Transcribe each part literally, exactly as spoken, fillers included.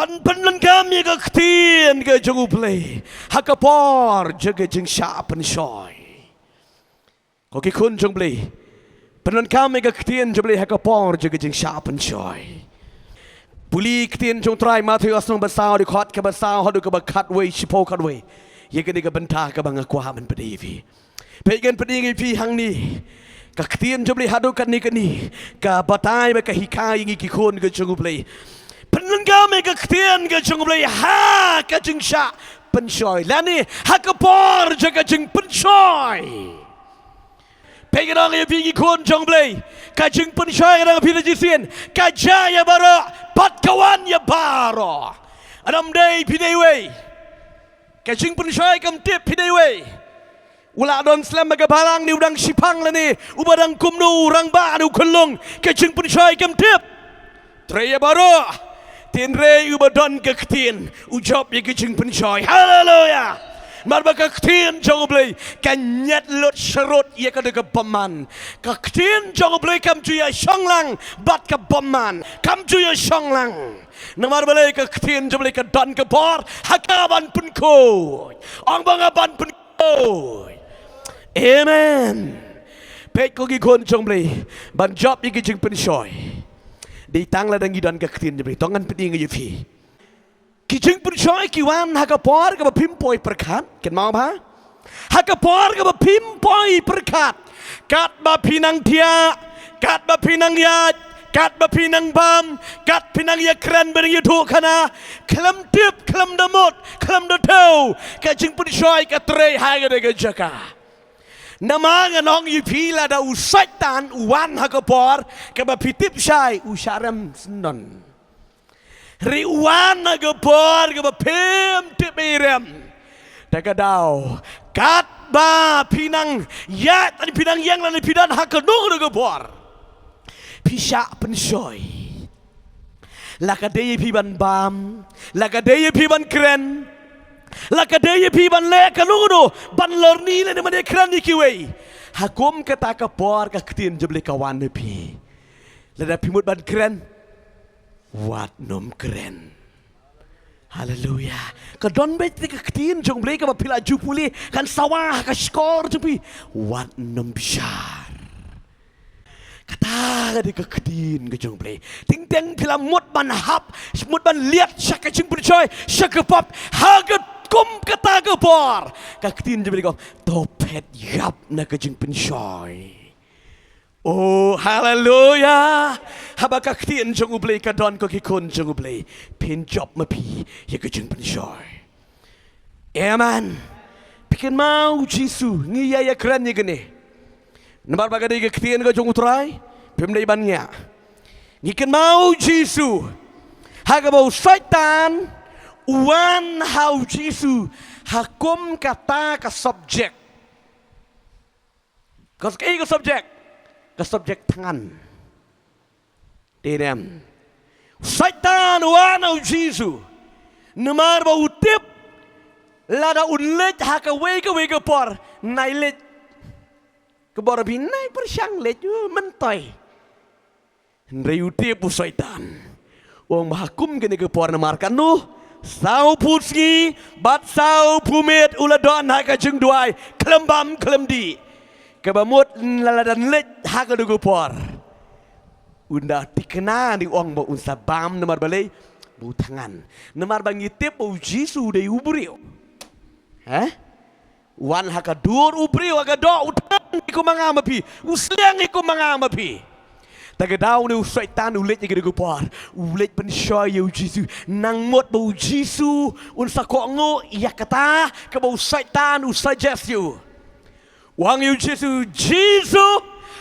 Ban pyndonkam ïa ka ktien ka jong U Blei ha ka por jong ka jingshah pynshoi. Ko ki khun jong U Blei, pyndonkam ïa ka ktien jong U Blei ha ka por jong ka jingshah pynshoi. Pule ktien jong U Trai Mathaios lynnong ba saw, dkhot kaba saw haduh kaba khatwei, shiphew khatwei. Ïa kane ka bynta kaba nga kwah ban pyni ïa phi. Peit, ngan pyni ïa phi hangne. Ka ktien jong U Blei haduh katne katne ka batai bad ka hikai ïa ngi ki khun ka jong U Blei. Pyndonkam ïa ka ktien ka jong U Blei ha ka jingshah pynshoi lane ha ka por jong ka jingpynshoi. Peit, ngan ong ïa phi ki khun jong U Blei, ka jingpynshoi, ngan ong ïa phi da shisien, ka jia ïa baroh bad ka wan ïa baroh. Ym dei phi dei uwei. Ka jingpynshoi kam tip phi dei uwei. U la don slem ha ka balang ne u dang shiphang lane uba dang kumno, u rangbah ne u khyllung, ka jingpynshoi kam tip. Trei ïa baroh. Hynrei uba don ka ktien u jop ïa ka jingpynshoi. Haleluya. Namar ba ka ktien jong U Blei ka ñiad lut sharud ïa kata ka bymman. Ka ktien jong U Blei kam ju ïashong lang bad ka bymman. Kam ju ïashong lang. Namar balei? Ka ktien jong U Blei ka don ka bor ha ka ban pynkhuid. Ong ba nga ban pynkhuid. Amen. Peit, ko ki khun jong U Blei, ban jop ïa ki jingpynshoi, dei tang lada ngi don ka ktien jong U Blei. To ngan pyni ïa phi. Ki jingpynshoi ki wan ha ka por kaba phim poi pyrkhat. Kynmaw bha. Ha ka por kaba phim poi pyrkhat. Katba phi nang thiah, katba phi nang ïaid, katba phi nang bam, kat phi nang ïakren bad nang ïathuhkhana, khlem tip, khlem da mut, khlem da thew, ka jingpynshoi ka trei ha kata ka jaka. Namar ngan ong ïa phi, lada u Soitan u wan ha ka por kaba phi tip shai, u shah rem syndon. Hynrei u wan ha ka por kaba phim tip ei rem. Te ka daw, katba phi nang ïaid, phi nang ïeng lane phi don ha kano kano ka por, phi shah pynshoi. La ka dei ïa phi ban bam, la ka dei ïa phi ban kren, la ka dei ïa phi ban leh kano kano, ban lorni lane ban ïakren ïa kiwei. Ha kum kata ka por ka ktien jong U Blei ka wan ha phi. Lada phi mut ban kren, wat nym kren. Haleluya. Ka don beit ka ktien jong U Blei kaba phi la ju pule, kan sawa ha ka shkor jong phi. Wat nym bishar. Kata ka dei ka ktien ka jong U Blei. Teng teng phi la mut ban hap, mut ban liat sha ka jingpynshoi, sha ka pop, ha ka kum kata ka por, ka ktien jong U Blei ka ong, to phet ïap na ka jingpynshoi. Oh, haleluya. Haba ka ktien jong U Blei ka don, ko ki khun jong U Blei, phin jop ma phi ïa ka jingpynshoi. Amen. Phi kynmaw U Jisu, ngi ïa ïakren ïa kane. Namar ba ka dei ka ktien ka jong U Trai, phim dei ban ngiah. Ngi kynmaw U Jisu, ha kaba u Soitan u wan ha U Jisu ha kum kata ka subject. Ka, kaei ka subject? Ka subject thngan. Te ne em? Soitan u wan ha U Jisu namar ba u tip lada un leit ha kawei kawei ka por, nai leit ka bor ba nai pyrshang leit, u myntoi. Hynrei u tip u Soitan, u ong ba ha kum kane ka por, namar katno, saw phew sngi bad saw phew miet u la don ha ka jingduwai, khlem bam khlem dih. Kaba mut lada un leit ha kano ka por, un da thikna, ne u ong ba un sa bam. Namar balei? Ba u thngan. Namar ba ngi tip ba U Jisu u dei u briew. Heh? Wan ha ka dur u briew, ha ka doh, u thngan hi kum ma nga ma phi, u sliang hi kum ma nga ma phi. Te ka daw ne u Soitan u leit ïa kane ka por, u leit pynshoi ïa U Jisu. Nang mut ba U Jisu un sa kohnguh ïa kata kaba u Soitan u suggest ïa u. U ong ïa U Jisu, Jisu,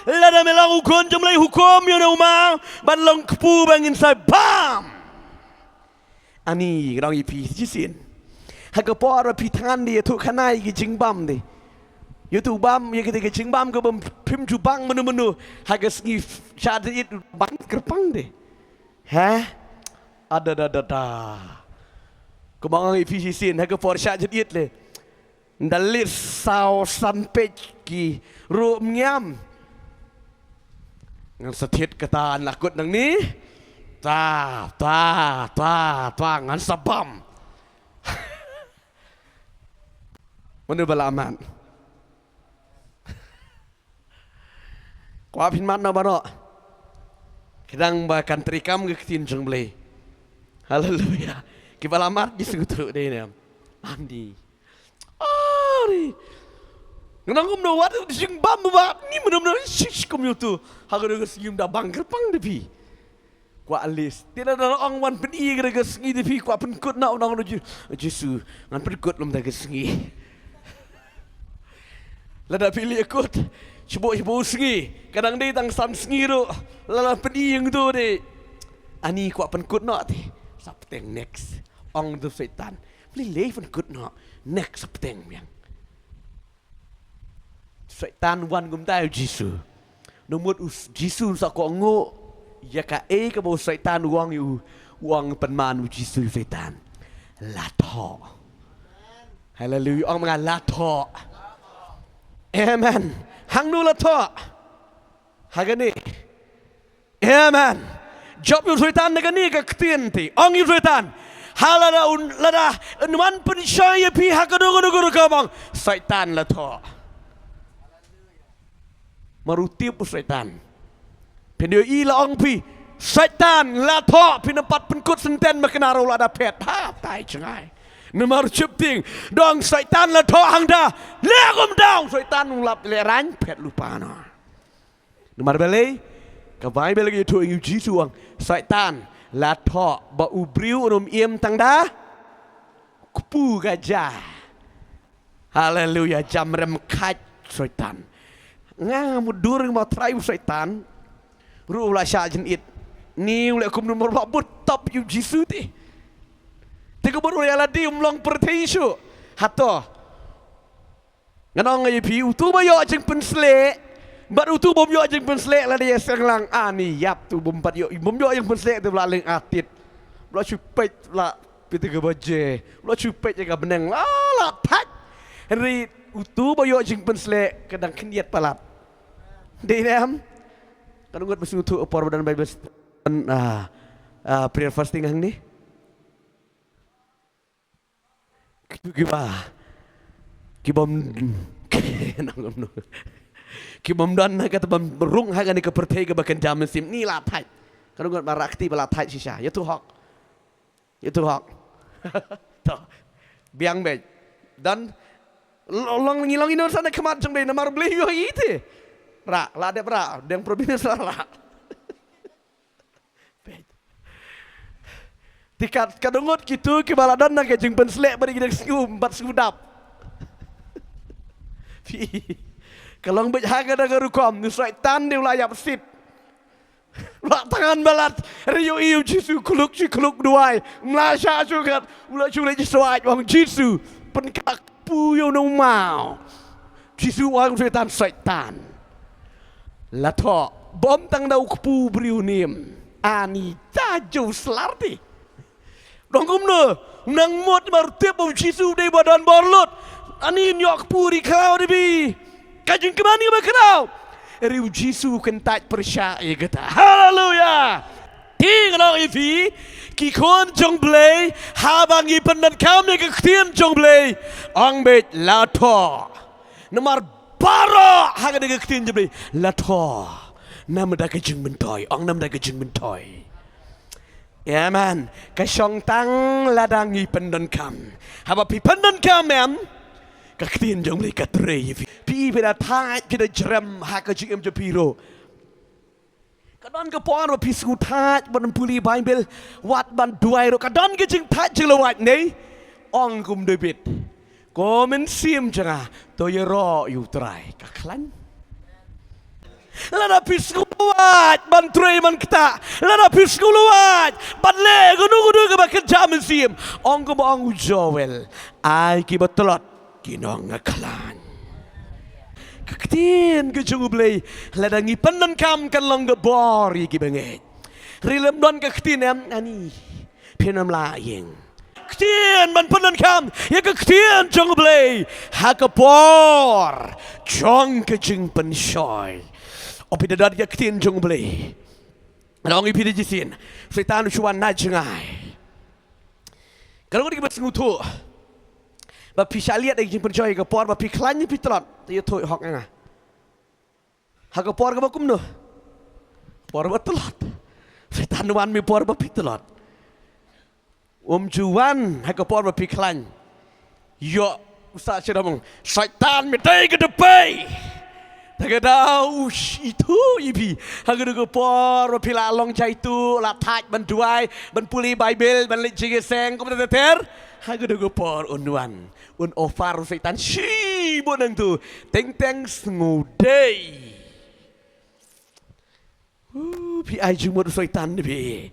lada me long u Khun jong U Blei, hukum ïa une u maw ban long kpu ba ngin sa bam. Ani, ngan ong ïa phi shisien. Ha ka por ba phi thngan de, ïathuhkhana ïa ki jingbam de. Ïathuh bam ïa kita ki jingbam kaba phim ju bang mynno mynno ha ka sngi, shah jingit bang kyrpang de. Heh? Ada da da da. Kumba nga ong ïa phi shisien, ha ka por shah jingit lei, ynda leit saw san peit ki ruh ym ngiam. Ngan sa thied kata, ngan la kut nangne. Ta, ta, ta, ta, ngan sa bam. Mano ba la mat? Kwah phin mat na baroh. Kdang ba kan treikam ka ktien jong Blei. Haleluya. Kiba la mat ki sngewthuh dei ne. Ani. Ari. Ngan ong kumno wat jingbam ba ni mano mano shish kum ïa utu. Ha ka dei ka sngi ym da bang kyrpang da phi. Kwah list. Te lada ong wan pyni ka dei ka sngi da phi kwah pynkut na u nong u Ji-, Jisu. Ngan pynkut lum da ka sngi. Lada phi leh kut. Shibuk shibuk sngi. Kadang dei tang san sngi ruh. Lada pyni ïa utu dei. Ani kwah pynkut noh te. Sa bteng next. Ong da u Soitan. Phi leh pynkut noh. Next sa bteng biang. Soitan wan kumta ïa u Jisu. Namut u s-, Jisu sa kohnguh ïa kaei kaba u Soitan u ong ïa u, u ong pynman u Jisu ïa u Soitan. La thoh. Haleluya, ong ma nga la thoh. Amen. Hangno la thoh? Ha kane. Amen. Jop ïa u Soitan da kane ka ktien te. Ong ïa u Soitan. Ha lada un, lada un wan pynshoi ïa phi ha kano kano kano ka bang. Soitan la thoh. Mar u tip u Soitan. Phin ïohi la ong phi. Soitan la thoh phin ym pat pynkut senten ma kane ruh lada phet. Ha tai jngai. Namar sheptieng. Dong Soitan la thoh hangta. Leh kumta ong Soitan u lap lehraiñ phet lypa noh. Namar balei, ka Baibl ka ïathuh ïa u Jisu u ong, Soitan, la thoh ba u briew un ym im tang da kpu ka ja. Haleluya, jam rem khait Soitan. Nga mutdur nga ma trai u Soitan. Ruh u la shah jynit. Ni u leh kum namar ba bud top ïa u Jisu te. Te ka bud u la ïa lade um long pyrthei shuh. Hato. Ngan ong ïa phi utu ba ïoh jingpynsleh. Bad utu bym ïoh jingpynsleh la dei seng lang ani ïap tu bym pat ïoh bym ïoh jingpynsleh tu la leng atit. Bla shu peit la pita ka baje. Bla shu peit ka bneng la la thait. Hynrei utu ba ïoh jingpynsleh ka dang khyndiat palat. Dei ne em? Kan ngut ba sngewthuh por ba don Bible st-, ah, ah, prayer fasting hangne. Kitu kiba. Kibym. Kibym don na kata bym rung ha kane ka pyrthei kaba kynja mynsiem ni la thait. Ka ngut ba rakti ba la thait shisha. Ïa tu hok. Ïa tu hok. To. Biang beit. Dan long ngi long ino sa na khmat jong dei namar Blei ïoh ite. Ra, la dep ra, deng probinus la ra. Peit. Te kat ka dongot kitu kiba la don na ka jingpynsleh bad ki dang sngew bad sngew dap. Phi. Ka long beit ha ka da ka rukom ni Soitan dei u la ïap sit. Ba tangan balat riu iu Jisu kluk shi kluk duwai. Mla sha shu kat u la shu leh Jisu ai wang Jisu. Pynkhak pu ïa u nongmau. Jisu wan u Soitan, Soitan. La thoh bym tang da u kpu briew nim. Ani ta ju slar ti. Dong kumno nang mut mar tip u Jisu dei ba don bor lut. Ani nyok kpu ri khraw di bi. Ka jingkmen ni ba khraw. Ri u Jisu kyntait pyrshah ïa kata. Haleluya. Ki ngi nong ïa phi ki khun jong Blei haba ngi pyndonkam ïa ka ktien jong Blei. Ong beit la thoh. Namar baroh ha ka dei ka ktien jong Blei la thoh. Namar da ka jingmyntoi, ong namar da ka jingmyntoi. Amen. Ka shong tang lada ngi pyndonkam. Haba phi pyndonkam em ka ktien jong Blei ka trei ïa phi. Phi phi da thait phi da jrem ha ka jingim jong phi ruh. Ka don ka por ba phi sngewthait ban pule Baibl wat ban duwai ruh ka don ka jingthait jong la wait nei. Ong kum David ko mynsiem jong nga to ïaroh ïa u Trai ka khlaiñ. Lada phi sngewthait ban trei ban ktah lada phi sngewthait ban leh kano kano kaba kynja mynsiem. Ong kumba ong u Joel ai kiba tlot ki nongkhlaiñ. Ka ktien ka jong U Blei lada ngi pyndonkam kan long ka bor ïa kiba ngeit. Rilem don ka ktien em ani phin ym lah ïeng. Ktien ban pyndonkam ïa ka ktien jong U Blei ha ka por jong ka jingpynshoi. O phi da don ka ktien jong U Blei. Nga ong ïa phi da jingshisha, Soitan u shu wan na jngai. Ka long kaba sngewthuh ba phi shah liat ïa ka jingpynshoi ha ka por ba phi khlaiñ ne phi tlot. Te ïathuh hok ïa nga, ha ka por kaba kumno? Por ba tlot. Soitan u wan ha ka por ba phi tlot. Um ju wan ha ka por ba phi khlaiñ. Ïoh, u sah sha dong, Soitan, me dei ka dpei. Te ka daw u ithuh ïa phi ha kano ka por ba phi la long jaituh, la thait ban duwai, ban pule Baibl, ban leit jingïaseng, kumta ter ter. Ha kano ka por un wan, un offer u Soitan shibun nangtu. Teng teng sngewdei. Uh, phi ai jingmut u Soitan ne phi?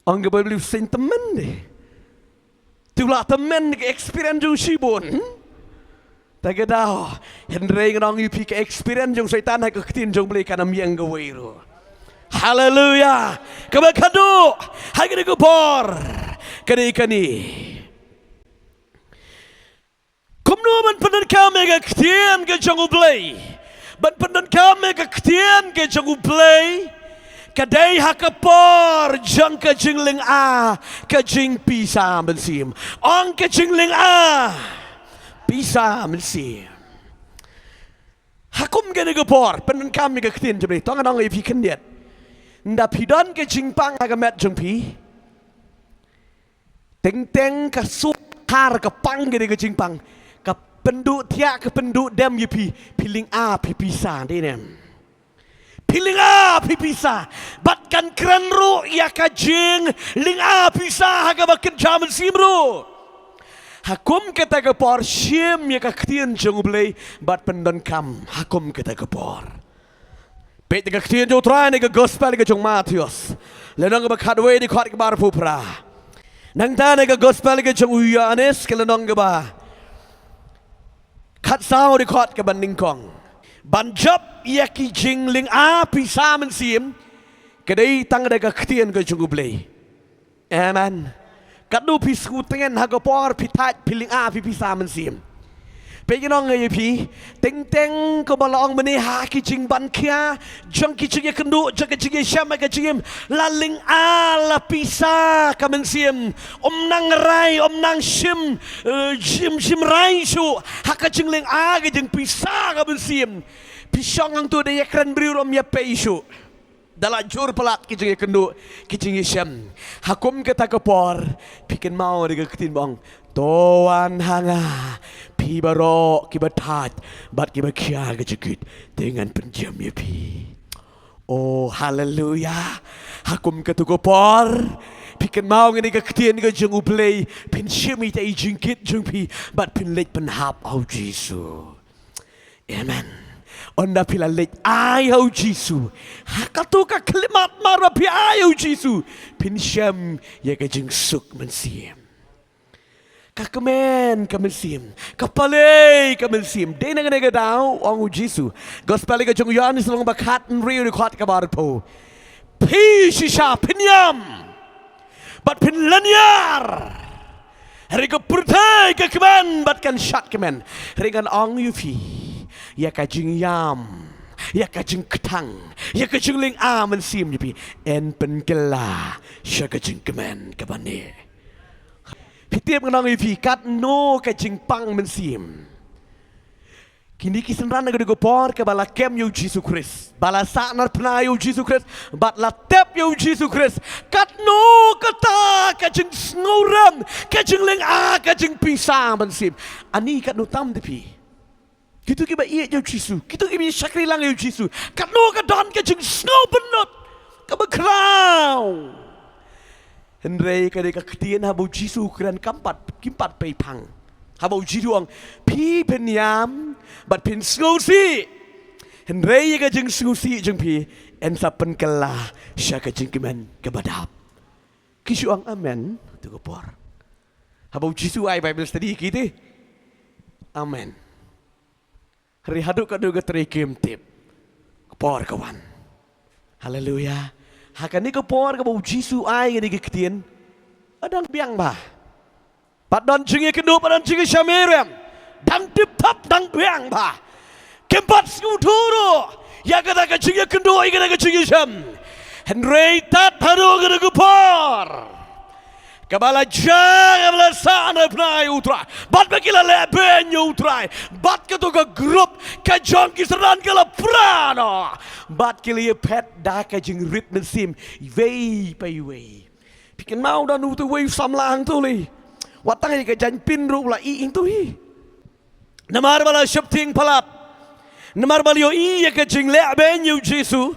Ong ka Baibl u seng tymmen de. Te u la tymmen ka experience jong u shibun. Te ka daw, hynrei ngan ong ïa phi, ka experience jong u Soitan ha ka ktien jong u Blei kan ym ïeng kawei ruh. Haleluya. Kaba khadduh ha kane ka por, kane kane. Kumno ban pyndonkam ïa ka ktien ka jong u Blei? Ban pyndonkam ïa ka ktien ka jong u Blei ka dei ha ka por jong ka jinglynga ka jingpisa mynsiem. Ong ka jinglynga pisa mynsiem. Ha kum kane ka por pyndonkam ïa ka ktien jong u Blei. To ngan ong ïa phi khyndiat. Ynda phi don ka jingpang ha ka met jong phi, teng teng ka suk, ka pang kane ka jingpang, ka pynduh thiah, ka pynduh dem ïa phi, phi lynga phi pisa, dei ne em? Phi lynga phi pisa. Bad kan kren ruh ïa ka jinglynga pisa ha kaba kynja mynsiem ruh. Ha kum kata ka por shim ïa ka ktien jong u Blei bad pyndonkam ha kum kata ka por. Peit ïa ka ktien jong u Trai na ka gospel ka jong u Mathaios, lynnong kaba khatwei, dkhot kaba arphew phra. Nangta na ka gospel ka jong u Ïoannis, ka lynnong kaba khatsaw, dkhot kaba nyngkong. Ban jop ïa ki jinglynga pisa mynsiem ka dei tang da ka ktien ka jong u Blei. Amen. Katno phi sngewtngen ha ka por phi thait, phi lynga phi pisa mynsiem? Peit, ngan ong ïa phi, teng teng kumba la ong mynne, ha ki jingban khia jong ki jingïakynduh, jong ki jingïashem ha ka jingim, la lynga la pisa ka mynsiem. Ym nang rai, ym nang shim, eh, shim, shim rai shuh ha ka jinglynga ka jingpisa ka mynsiem. Phi shong hangto da ïakren briew ruh ym ïapei shuh. Da la jur palat ki jingïakynduh, ki jingïashem. Ha kum kata ka por phi kynmaw da ka ktien ba ong, to wan ha nga phi baroh kiba thait bad kiba khia ka jingkit, te ngan pynjem ïa phi. Oh, haleluya. Ha kum kata ka por phi kynmaw ïa kane ka ktien ka jong u Blei, phin shim ïa i jingkit jong phi bad phin leit pynhap ha u Jisu. Amen. Ynda phi la leit ai ha u Jisu, ha kato ka khyllipmat mar ba phi ai ha u Jisu, phin shem ïa ka jingsuk mynsiem. Ka kmen ka mynsiem, ka pale ka mynsiem. Dei na kane ka daw ong u Jisu. Gospel ka jong u Ïoannis lynnong ba khathynriew, dkhot kaba arphew. Phi shisha phin ïam bad phin lynñiar. Hynrei ka pyrthei ka kmen bad kan shad kmen. Hynrei ngan ong ïa phi, ïa ka jingïam, ïa ka jingkthang, ïa ka jinglynga mynsiem jong phi, yn pynkylla sha ka jingkmen kaba nyngkong. Phi tip, ngan ong ïa phi, katno ka jingpang mynsiem. Kine ki synran ha kane ka por kaba la kem ïa u Jisu Khrist, ba la sahnarphna ïa u Jisu Khrist, bad la tep ïa u Jisu Khrist. Katno kata ka jingsngewrem, ka jinglynga, ka jingpisa mynsiem. Ani katno tam te phi? Kito kiba ïeit ïa u Jisu, kito kiba shakri lang ïa u Jisu, katno ka don ka jingsngewpynlut kaba khraw. Hynrei ka dei ka ktien haba u Jisu u kren kam pat, kim pat pei phang. Haba u Jisu u ong, phi phin ïam bad phin sngewsih. Hynrei ïa ka jingsngewsih jong phi yn sa pynkylla sha ka jingkmen kaba dap. Ki shu ong amen ha kato ka por. Haba u Jisu u ai Bible study, ki te, amen. Hynrei haduh katno ka trei kim tip. Ka por ka wan. Haleluya. Ha kane ka por kaba u Jisu u ai kane ka ktien, ka dang biang bha. Pat don jingïakynduh, pat don jingïashem, em. Dang tip thap, dang biang bha. Kim pat sngewthuh ruh ïa kata ka jingïakynduh, ïa kata ka jingïashem. Hynrei tad haduh kane ka por, kaba la jia, kaba la sah na pnai U Trai, bad ba ki la leh beiñ ïa U Trai, bad kato ka grup ka jong ki synran ka la pra noh, bad ki la ïaphet da ka jingrit mynsiem iwei pa iwei. Phi kynmaw, don uto uwei u samla hangto lei, wat tang ïa ka jaiñpin ruh u la ïeh hangto hi. Namar ba la sheptieng palat, namar ba la ïohi ïa ka jingleh beiñ ïa U Jisu,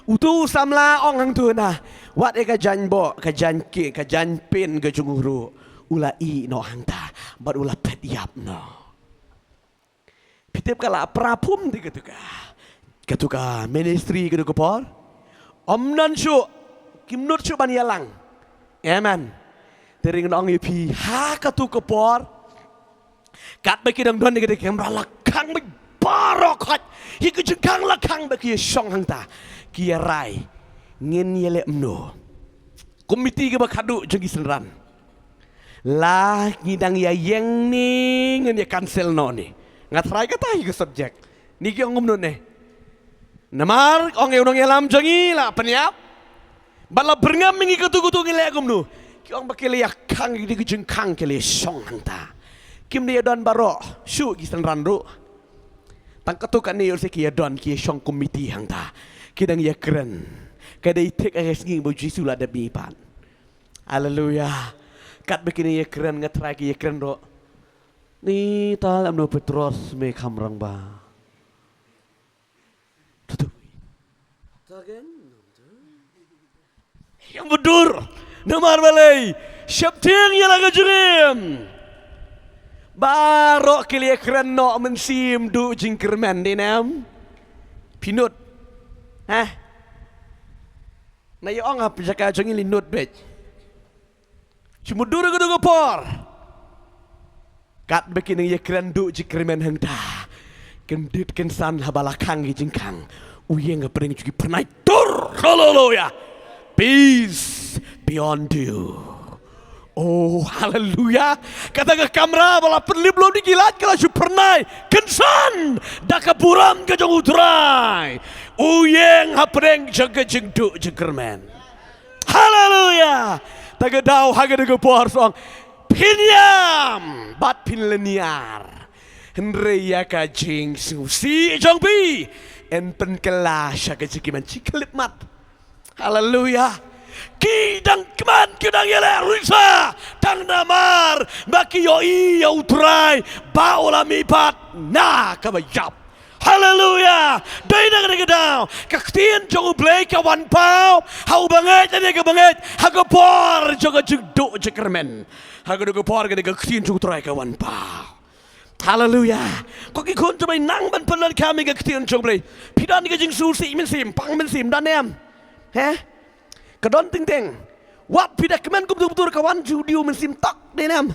uto u samla ong hangto na, wat ïa ka jaiñboh, ka jaiñ ki, ka jaiñpin ka jong u ruh u la ïeh noh hangta, bad u la phet ïap noh. Phi tip ka la pra phum te kato ka, kato ka ministry kato ka por. Ym don shuh, kim nud shuh ban ïalang. Amen. Te ngan ong ïa phi, ha kato ka por, katba ki dang don ïa ka kamra, la khang beit baroh khoit. Ïa ka jingkhang la khang beit, ki ïashong hangta, ki ïarai, ngin ïaleh kumno. Komiti kaba khadduh jong ki synran, la ngi dang ïa ïeng ne ngin ïa cancel noh ne? Nga tharai kata hi ka subject. Ni ki ong kumno ne? Namar ong ïa u nongïalam jong ngi la pynïap, bad la byrngem ïa ngi, kato kato ngin leh kumno? Ki ong ba ki la ïa khang ïa ka jingkhang, ki la ïa shong hangta. Kim da ïa don baroh shuh ki synran ruh. Tang kato kane ïoh se ki ïa don, ki ïa shong komiti hangta. Ki dang ïa kren. Ka dei thik ha ka sngi ba U Jisu la dep mihpat. Haleluya. Katba ki dang ïa kren, nga tharai ki ïa kren ruh, ni tal em no Petros me kham rangbah. Tutu. Ïa mutdur. Namar balei? Sheptieng ïa la ka jingim. Baroh ki la ïa kren noh mynsiem duh jingkyrmen, dei ne em? Phi nud? Hah? Na ïa ong ha phi jaka jong ngi, la nud beit. Shu mutdur kato ka por. Katba ki nang ïa kren duh jingkyrmen hangta, kyndit kynsan haba la khang ki jingkhang, u ïeng hapdeng jong ki phyrnai, tur. Haleluya. Peace be on you. Oh, haleluya. Kata ka kamra ba la pynlip lum da ki light ka la shu phyrnai kynsan da ka burom ka jong U Trai. U ïeng hapdeng jong ka jingduh jingkyrmen. Haleluya. Ta ka daw ha kane ka por song, phin ïam bad phin lynñiar, hynrei ïa ka jingsngewsih jong phi yn pynkylla sha ka jingkmen. Shi khyllipmat. Haleluya. Ki dang kmen, ki dang ïaleh risa, tang namar ba ki ïohi ïa U Trai ba u la mihpat na kaba ïap. Haleluya. Dei na kane ka daw ka ktien jong U Blei ka wan paw ha u bangeit lane ka bangeit ha ka por jong ka jingduh jingkyrmen. Ha kane ka por kane ka ktien jong U Trai ka wan paw. Haleluya. Ko ki khun jong U Blei, nang ban pyndonkam ïa ka ktien jong U Blei. Phi don ka jingsngewsih mynsiem, pang mynsiem, don ne em? He? Ka don teng teng. Wat phi da kmen kumto kumto, ka wan ju diu mynsiem tok, dei ne em?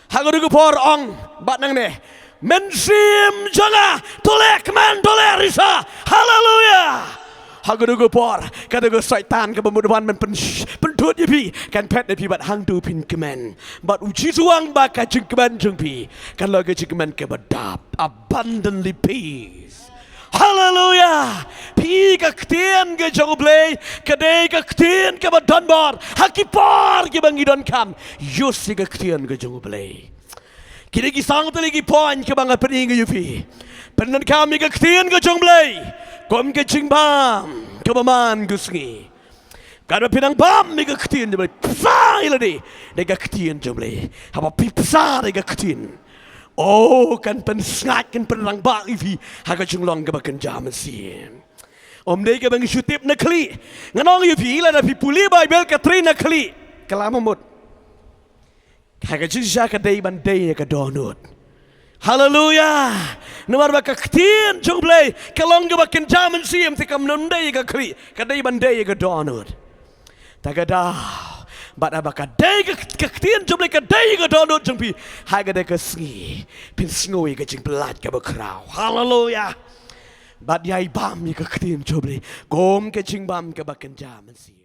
Ha kane ka por ong bad nangne, mynsiem jong nga, to leh kmen, to leh risa. Haleluya. Ha kane ka por kata ka Soitan kaba mut wan ban pyn, pynthut ïa phi, kan phet ïa phi bad hangto phin kmen. Bad U Jisu u ong ba ka jingkmen jong phi kan long ka jingkmen kaba dap, abundantly peace. Haleluya. Phi, ka ktien ka jong U Blei ka dei ka ktien kaba donbor ha ki por kiba ngi donkam. Use ïa ka ktien ka jong U Blei. Ki dei ki sawtylli ki point kiba nga pyni ïa phi. Pyndonkam ïa ka ktien ka jong U Blei kum ka jingbam kaba man ka sngi. Katba phi dang bam ïa ka ktien jong U Blei, pynbsa ïa lade da ka ktien jong U Blei. Haba phi pynbsa da ka ktien, oh, kan pynsngaid, kan pynrangbah ïa phi ha ka jinglong kaba kynja mynsiem. Ym dei kaba ngi shu tip na khlieh. Ngan ong ïa phi, lada phi pule Baibl ka trei na khlieh, ka la mut. Ha ka jingshisha ka dei ban dei ïa ka dohnud. Haleluya. Namar ba ka ktien jong U Blei ka long kaba kynja mynsiem, te kam dei ïa ka khlieh, ka dei ban dei ïa ka dohnud. Ta ka daw, bad haba ka dei ka, ka ktien jong U Blei ka dei ïa ka dohnud jong phi, ha kata ka sngi phin sngew ïa ka jingpyllait kaba khraw. Haleluya. Bad ïai bam ïa ka ktien jong U Blei kum ka jingbam kaba kynja mynsiem.